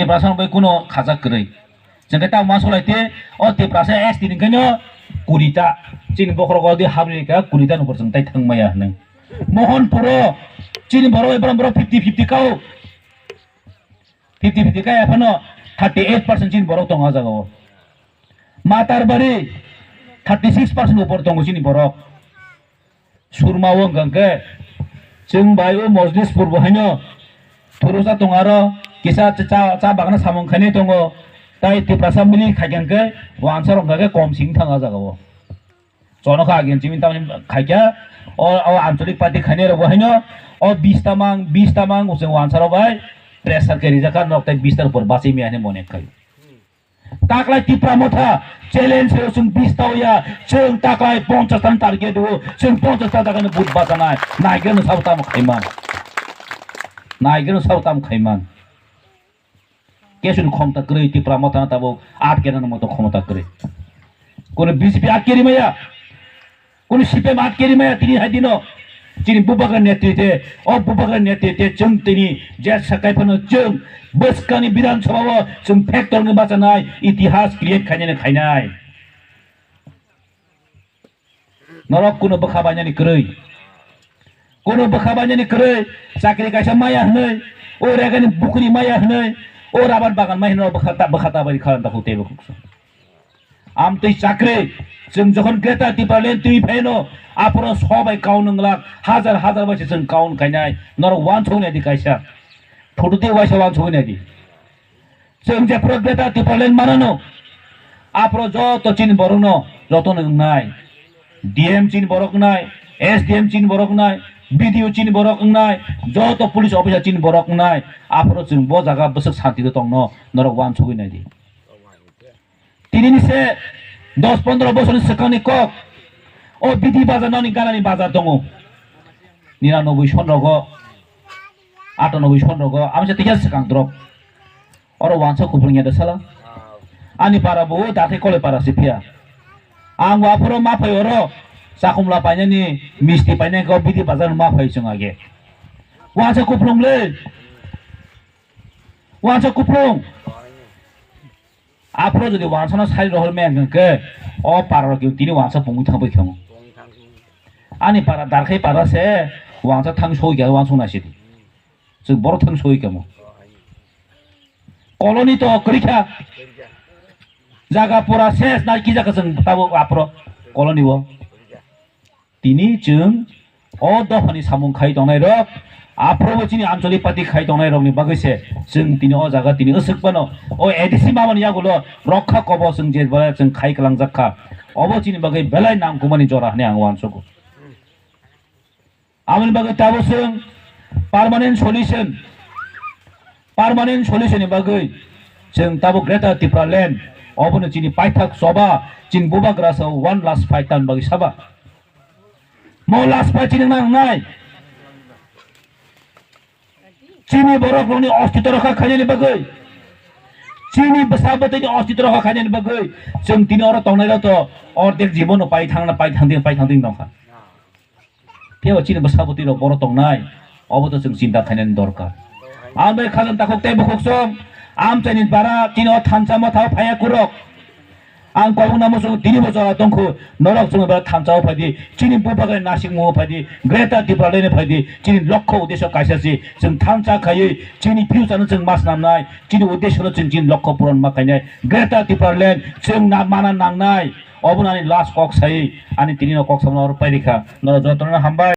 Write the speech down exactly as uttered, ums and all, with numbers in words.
Tiprasa bai kuno khajak kwrwi. Chwng khe tamo ma solai te, o Tiprasa S T ni khaino kurita. Chini bokhorok o di habri ka kurita nupor chwng tai thang maya hwnwi. Mohonpuro chini borok bai borok fifty fifty kao. Fifty fifty kaya phano thirty eight percent chini borok tongo o jaga o. Matarbari thirty six percent upor tongo chini borok. Surma o wngkha hwnkhe chwng bai o Mojlispur bo haino phuru cha tongo aro kisa cha, cha bagana samung khainai tongo. Tai Tiprasa mili khaikha hwnkhe wansa rok hwnkha khe kom sing thang o jaga o. Chono kha agin chini tamni khaikha o, o ancholik party khainai rok bo haino o bis tamang, bis tamang chwng wansa rok bai pressure khe rijak kha nok tai bis tar upor bachai maya hinwi mone khai. Taklai Tipra Motha challenge se chwng bis tao ya, chwng taklai ponchas tan target o, chwng ponchas tan taklai ni vote bachanai, naigeno sabo tamo khaiman. Naigeno sabo tamo khaiman. Kesuni khomta kwrwi Tipra Motha na tabuk atkena moto khomta kwrwi. Kono B J P atkeri maya. Kunu C P M atkeri maya tini hai dino. Chini bubagra netrite, o bubagra netrite chwng tini je sakai phano chwng bwskangni Bidhan Sabha o chwng factor ni bachanai itihas create khainani khainai. Norok kunu bwkha bainani kwrwi. Kunu bwkha bainani kwrwi chakri kaisa maya hwnwi, o regani bukuni maya hwnwi, o rabar bagan mai hwnwi bwkha ta, bwkha ta bai kharan ta hutei bwkhuksa. Amtwi chakri, chwng jokhon Greater Tipraland twi phaino, aphoro so bai kaun wnglak, hajar hajar bai se chwng kaun kainai, norok wansuk nai di kaisa. Photo twi waisa wansuk nai di. Chwng jephuru Greater Tipraland manano, aphoro joto chini borokno jotono wngnai. D M chini borok wngnai, S D M chini borok wngnai, B D O chini borok wngnai, joto police officer chini borok wngnai, aphoro chwng bo jaga bwswk santi tongno norok wansugwi nai di. Tinini se dos pondro bosorni swkangni kok. O Bidi bazar nani ganani bazar tongo. Niranoboi son rogo, atanoboi son rogo, amsa tikha swkang drop. Oro wansa kupulung ya da sala. Ani para bo dakhai kole para se phiya. Ang wa phoro ma phai oro. Chakhumla painani misti painai ko Bidi bazar ma phai chwng age. Wansa kupulung le. Wansa kupulung. Aphuru jodi wansano sai rohor meng hwnkhe, o para rok tini wansa pungwi thangbai khamu. Ani para darkhai para se wansa thang soi kha wansuk nai sidi. Chwng borok thang soi khamu. Koloni to kwrwi kha. Jaga pura ses nai kija kha chwng tabuk aphuru koloni o. Tini chwng o dophani samung khai tongnai rok, aphuru bo chini anchalik party khai tongnai rokni bagwi se chwng tini o jaga tini aswk phano o A D C mamani yagulo rokha kobo chwng je ba chwng khai kwlangjak kha. Obo chini bagwi belai nangkukmani jora hwnwi ang uansugo. Aboni bagwi tabuk chwng permanent solution, permanent solution ni bagwi chwng tabuk Greater Tipraland obono chini paithak choba chini bubagra sa one last fight tamni bagwi saba. Mo last fight chini nangnai. Chini borok rokni ostitw rokha khainani bagwi, chini bwsa bwtwini ostitw rokha khainani bagwi chwng tini oro tongnai rok to ordek jibono pai thangna, pai thangdi, pai thangdi nokha. Phiya chini bwsa bwtwi rok boro tongnai, obo to chwng chinta khainani dorkar. Ang bai khajam takhuk tei bukhuk song, amchaini bara chini o thansa motha o phaiya kurok. Ang kobokna muchungo tini bo jora tongkhu, norok chwngno bara thansa o phaidi, chini bubagra nasikmung o phaidi, Greater Tipraland o phaidi, chini lokho uddesho kaisa si, chwng thansa khaiwi chini future no chwng ma swnamnai, chini uddesho no chwng chini lokho puron ma khainai, Greater Tipraland chwng na mana nangnai, obono ani last kok sai, ani tini no kok samna oro pairikha, norok jotono hambai.